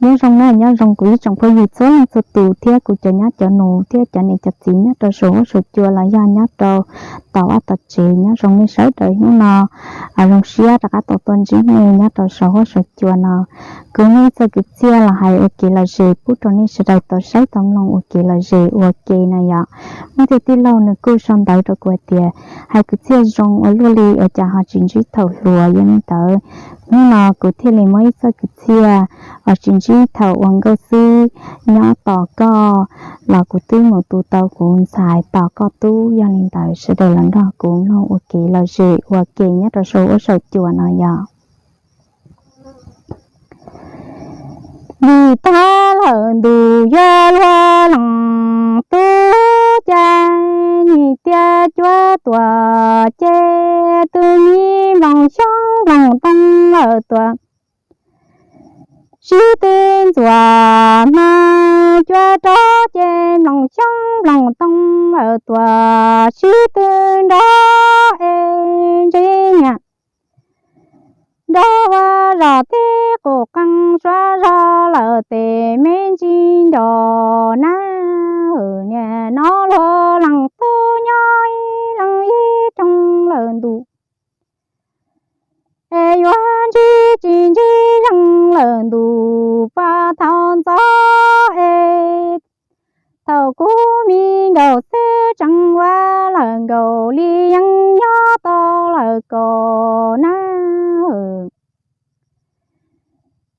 Nyob zoo na, nyob zoo kuv ib tsoom phooj ywg txhua leej txhua tus thiab kuv cov nyab cov nus thiab cov niam cov txiv nyob rau saum huab saum cua los yog nyob rau tom vaj tom tsev, nyob zoo nej sawv daws hnub no. Zoo siab rov qab tau tuaj ntsib nej nyob rau saum huab saum cua no. Kuv muaj ib txoj kwv txhiaj los hais ua kev lom zem pub rau nej sawv daws tau saib tau mloog ua kev lom zem ua ke na yom. Muaj ib tug tij laug nws kuj sau ntawv rau kuv hais tias hais kwv txhiaj zoo ua luaj li ua cas ho tsis ntsib thaum hluas, yog li ntawd hnub no kuv thiaj li muab ib txoj kwv txhiaj uas tsis ntsib thaum ua nkauj xwb nyob tos koj los kuv twb mus tu tau kuv ntxhais tos koj tub. Yog li ntawd sawv daws los nrog kuv mloog ua kev lom zem ua ke nyob rau saum huab saum cua no yom. Vim tag lawm ntuj yuav luag lees tub cai, nim tiaj cuab tuam ces tus me nploos xyoob nploos ntoo lawm tuam. Sib tw ntxuav hma cuab rov ces nploos xyoob nploos ntoo lawm tuam, sib tw nrov es ntsib niam nrog ua zos tib qus qees suav zog lawm tes me ntsis ncos na. Niam no luag lees tub nyob ib leeg ib rooj lawm ntuj, es yuav ntsib tsis ntsib zeeg lawm ntuj pab thaum ntxov es. Thaum kuv me nkaus xwb tseem ua lawm nkaus li yeej nyob tos lawm kaum na.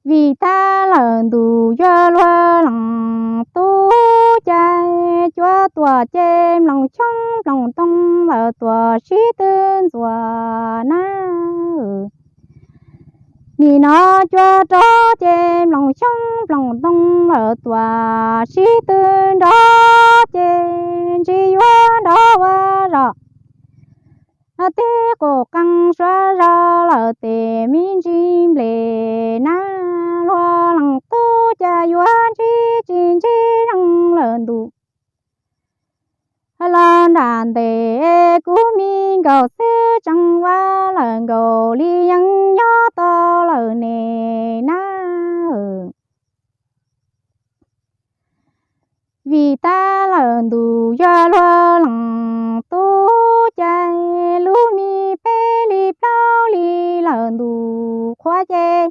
Vim tag lawm ntuj yuav luag lees tub cai, cuab tuam ces nploos xyoob nploos ntoo lawm tuam sib tw ntxuav na. Nim no cuab rov ces nploos xyoob nploos ntoo lawm tuam, sib tw nrov ces ntsis yuav nrov ua zos tib qus qees suav zog lawm tes me ntsis nples na. Luag lees tub cai yuav ntsib tsis ntsib zeeg lawm ntuj los nram ntes, kuv me nkaus xwb tseem ua lawm nkaus li yeej nyob tos lawm ne na. Vim tag lawm ntuj yuav luag lees tub cai, lub me peb hlis plaub hlis lawm ntuj qhuav ces,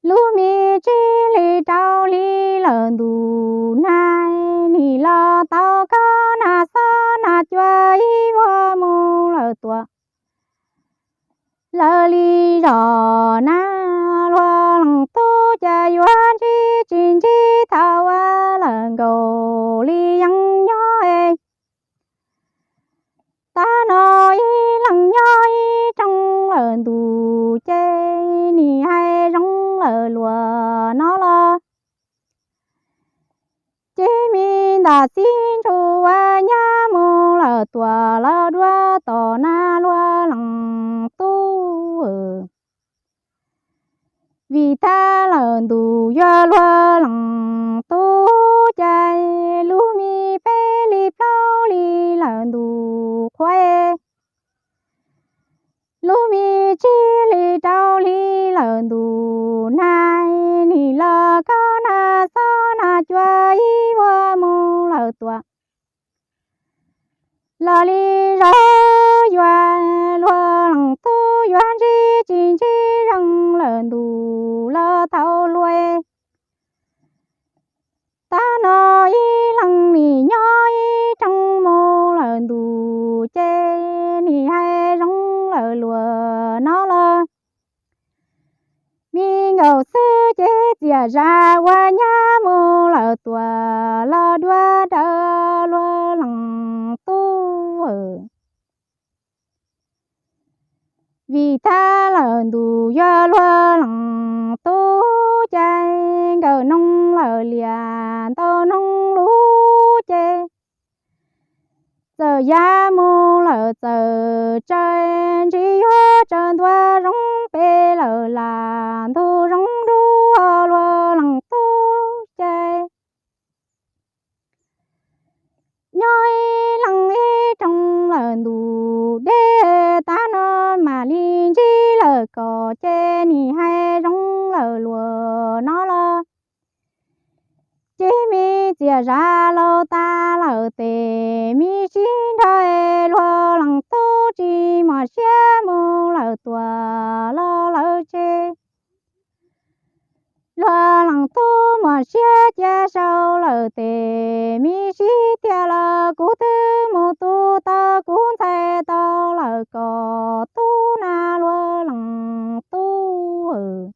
lub me tsib hlis rau hli lawm ntuj nag, nim los tau koj nag xob nag cua ib vuag mus lawm tuam lawm li zos na. Luag lees tub cai yuav ntsib tsis ntsib thaum ua lawm nkaus li yeej nyob es. Tag no ib leeg nyob ib rooj lawm ntuj ces nim hais zoo lawm luag no los ces me ntam xib ntshua ua nyab mus lawm tuam los dua tom nag luag lees tub. Vim tag lawm ntuj yuav luag lees tub cai, lub me peb hlis plaub hlis lawm ntuj qhuav es, lub me tsib hlis rau hli lawm ntuj nag, nim los koj nag xob nag cua ib vuag mus lawm tuam los li zos. Yuav luag lees tub yuav ntsib tsis ntsib zeeg lawm ntuj los thaum hluas. Tag no ib leeg nim nyob ib rooj mus lawm ntuj ces nim hais zoo lawm luag no los me nkaus xwb ces txias zam ua nyab mus lawm tuam los dua dawm luag lees tub. Vim tag lawm ntuj yuav luag lees tub cai, nkawm noog lawm liam ntau noog lub ces, txawm yav mus lawm txawm tsawg ntsis yuav tsawg ntua zoo pes lawm lam ntug zoo nruj luag lees tub cai. Nyob ib leeg ib rooj lawm ntuj deb tag no mam li ntsib lawm kom ces nim hais zoo lawm luag txias zam laus tas lawm tes me sib nrog es luag leej tub tsis mos siab mus lawm tuam los lawm tsev. Luag leej tub mos siab cia sau lawm tes me sib tiag los kuv twb mus tu tau kuv ntxhais tau lawm kom tub na luag leej tub.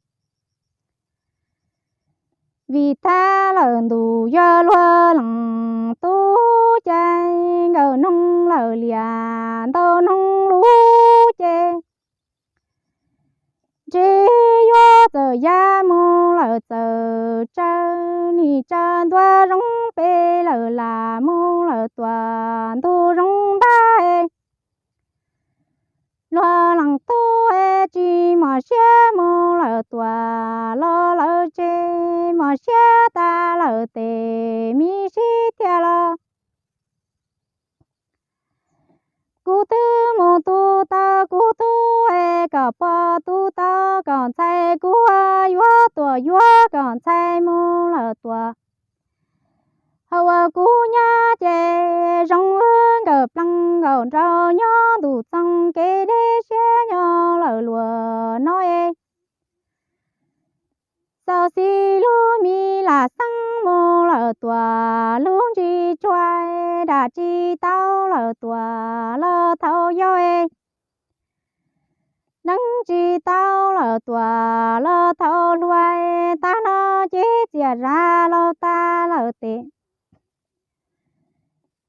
Vim thab lawm ntus yog luag leej tub ces nkawm noog lawm liam ntau noog lub ces ntshe yuav txawm yaj mus lawm txawm tsaws nim tsaws ntua zoo pem lawm lam mus lawm tuam ntu zoo npaj. Luag leej tub es tsis mos siab mus lawm tuam los lawm tsev, mos siab tas lawm tes me sib tiag los kuv twb mus tu tau kuv tub es kom pog tu tau kom ntxhais kuv yuav tuam yuav kom ntxhais mus lawm tuam. Hauv uas kuv nyab ces zoo wb nkawm plees nkaum nraug nyob ntuj txoos kev deb siab nyob lawm luag no es. Txoj xis lub me lam xeeb mus lawm tuam lub ntsis tsuag, dam tsis tau lawm tuam los thaum yau es. Neeb tsis tau lawm tuam los thaum hluas, tag no ces txias zam laus tas lawm tes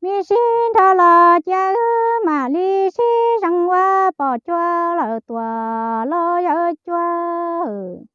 me sib nrog los cia wb mam li sib zees ua pom cuag lawm tuam los yawm cuag.